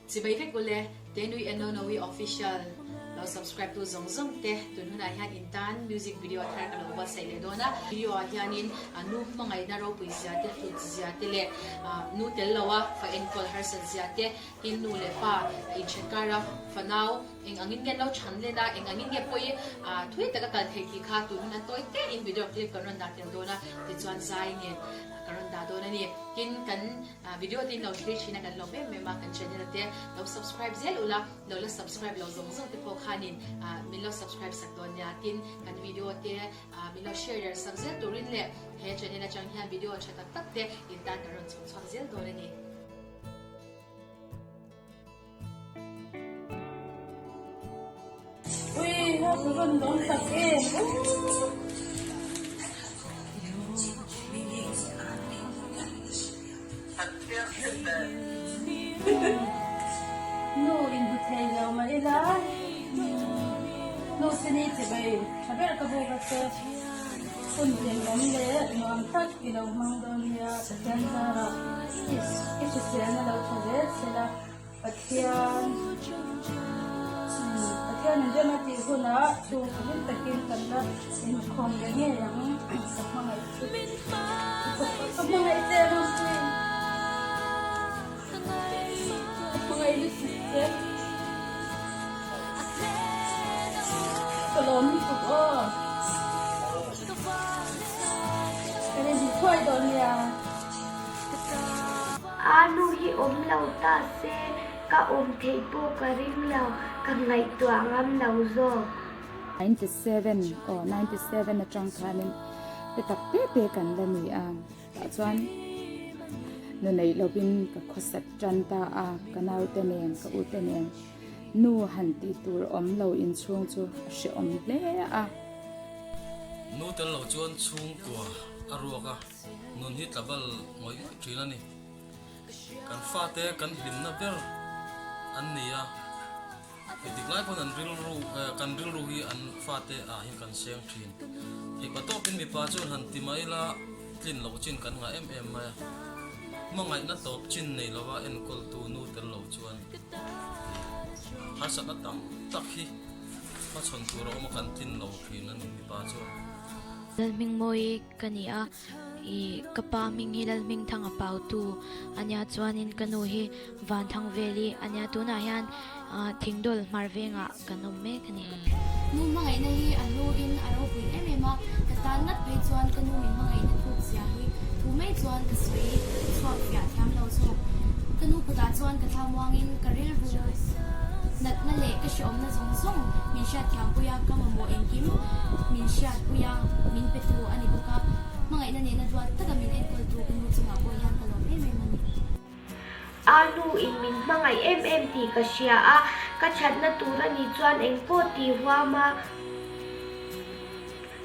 Chibai vek ule, Tenui Enonowi Official lo subscribe tu zawng zawng te tun hunah hian in tan music video thar ka lo buatsaih leh dawn a. Video ah hianin nu hmangaihna ropui zia te, hlut zia te leh nu tel lo a fa enkawl harsat zia te, tin nu leh pa inthen kara fanau eng angin nge an lo chhan len a, eng angin nge pawi thui taka kal theih tih kha tun hunah tawi te in video clip kan rawn dah tel dawn a, tichuan zai nen ka rawn dah dawn a ni. Tin kan Video te in lo thlir thin a kan lawm em em a, kan channel te lo subscribe zel ula, lo la subscribe lo zawng zawng te pawh khanin min lo subscribe sak dawn nia, tin kan video te min lo share der sak zel turin leh he channel atang hian video tha tak tak te in tan kan rawn chhawm chhuak zel dawn a ni. Ui ha ka rawn lawm tak em aw. Nu in hmu thei lo mah ila nu sini chibai tha ber ka buk a che. Hun hlimawm leh nuam tak i lo hmang dawn nia Pathian zarah i hriselna lo tha zel sela Pathian Pathian in rem a tih hunah chhungkaw hlim takin kan la inkhawm leh ngei ang ka hmangaih chu ka hmangaih che Rampuii ka hmangaih lutuk che ka lawm lutuk aw. Kan inhmu thuai dawn nia. A nu hi awm lo ta se ka awm theih pawh ka ring lo, ka ngaihtuah ngam lo zawk. 97 aw 97 atang khanin pe tak te te kan la ni a tah chuan nu neih lovin ka khawsat tan ta a ka naute nen ka ute nen nu han tih tur awm lo inchhung chu a hrehawm hle a. Nu tel lo chuan chhungkua a ruak a. Nun hi tlabal ngawih ngawih thin a ni. Kan fate kan hlimna ber an ni a, engtik lai pawn an rilru kan rilru hi an fate ah hian kan seng thin. Theihpa tawkin mipa chuan han ti mai ila tlin loh chin kan ngah em em mai a. Hmangaihna tawp chin nei lova enkawltu nu tel lo chuan harsatna tam tak hi hmachhawn tur a awm a kan tlin lo thin a ni mipa chuan. Lalhmingmawi ka ni a, ih ka pa hming hi Lalhmingthanga Pautu a nia chuanin ka nu hi Vanthangveli a nia tunah hian Thingdawl hmar vengah kan awm mek a ni. Nu hmangaihna hi a lu in a ropui em em a, ka tan ngat phei chuan ka nu min hmangaihna thuk zia hi thu mai chuan ka sawi chhuak fiah thiam lo zawk. Ka nu kutah chuan ka thlamuangin ka rilru natna leh ka hreawmna zawng zawng min hriatthiampui a, ka mamawh engkim min hriatpui a, min petu a ni bawk a, hmangaihna nena duat taka min enkawltu ka nu chungah pawh hian ka lawm em em a ni. A nu in min hmangaih em em tih ka hria a, ka thatna tur a nih chuan engpawh tih huam a,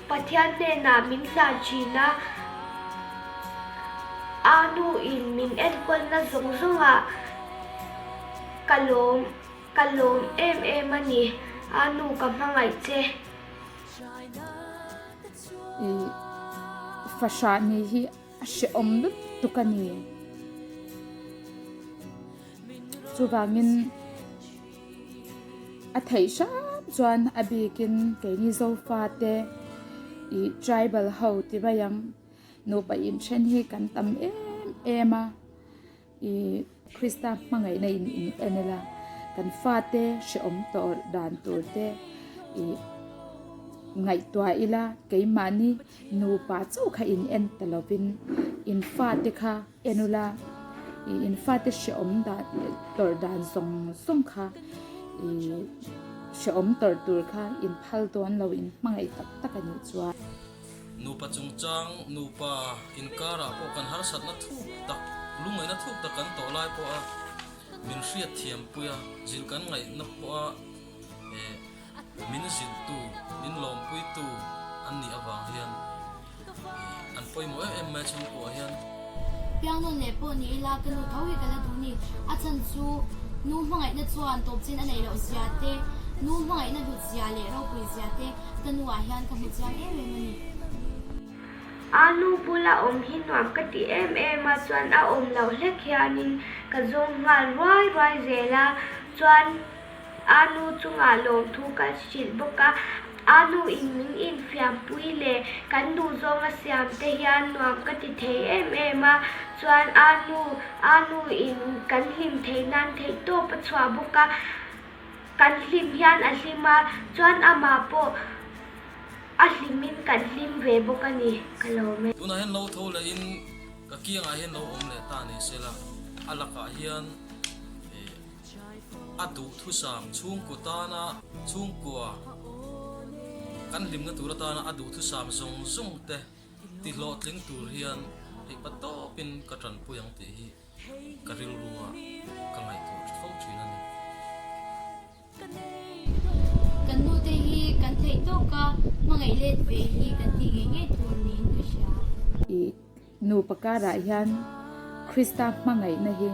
Pathian hnenah min hlan thin a, a nu in min enkawlna zawng zawngah ka lawm ka lawm em em a ni, a nu ka hmangaih che. I fahrah ni hi a hrehawm lutuk a ni. Chuvangin a theih hram chuan a bikin keini Zofa te ih tribal ho ti mai ang nupa inthen hi kan tam em em a ih Krista hmangaihna in in en ila kan fate hrehawm tawh dan tur te ih ngaihtuah ila keimahni nupa chauh kha in en ta lovin in fate kha En ula, i in fate hrehawm dan tawrh dan zawng zawng kha i hrehawm tawrh tur kha in phal dawn lo in hmangaih tak tak a nih chuan. Nupa chungchang, nupa inkarah pawh kan harsatna thuk tak, lungngaihna thuk tak kan tawh lai pawha min hriatthiampui a, zilh kan ngaihna pawha eh min zilhtu, min lawmpuitu an nih avang hian an pawimawh em em mai a chhungkuah hian. Piangnawn leh pawh ni ila ka nu tho hi ka la duh ni. A chhan chu nu hmangaihna chuan tawp chin a neih loh zia te, nu hmangaihna hlut zia leh ropui zia te ka nu ah hian ka hmu chiang em em a ni. A nu bula awm hi nuam ka ti em em a, chuan a awm loh hlek hianin ka zawng nghal ruai ruai zel a, chuan a nu chungah lawmthu ka hrilh bawk a, a nu in min infiampui leh kan duhzawng a siam te hian nuam ka ti thei em em a, chuan a nu a nu in kan hlim theih nan theihtawp a chhuah bawk a, kan hlim hian a hlim a, chuan amah pawh. A hlimin kan hlim ve bawk a ni, ka lawm e. Tunah hian lo tho lehin ka kiangah hian lo awm leh ta ni sela, a lakah hian a duhthusam chhungkaw tana chhungkua kan hlimna tur atana a duhthusam zawng zawng te tihlawhtling tur hian theihpa tawpin ka tanpui ang tih hi ka rilrua ka ngaihtuah fo thin a ni. Kan nute hi kan theih tawk a, hmangaih let ve hi kan tih ngei ngei tur niin ka hria. I nupa karah hian Krista hmangaihna hi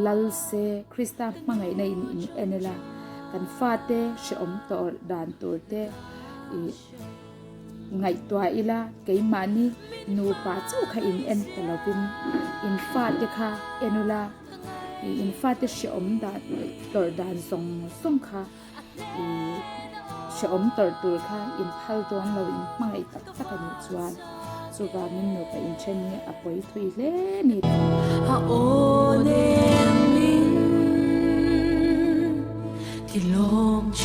lal se, Krista hmangaihna in in en ila, kan fate hrehawm tawh dan tur te i ngaihtuah ila, keimahni nupa chauh kha in en ta lovin in fate kha en ula, Ih in fate hrehawm dan tawrh dan zawng zawng kha ih hrehawm tawrh tur kha in phal dawn lo in hmangaih tak tak a nih chuan chuvangin nupa inthen hi a pawi thui hle ni. A aw nem min ti lawm thin.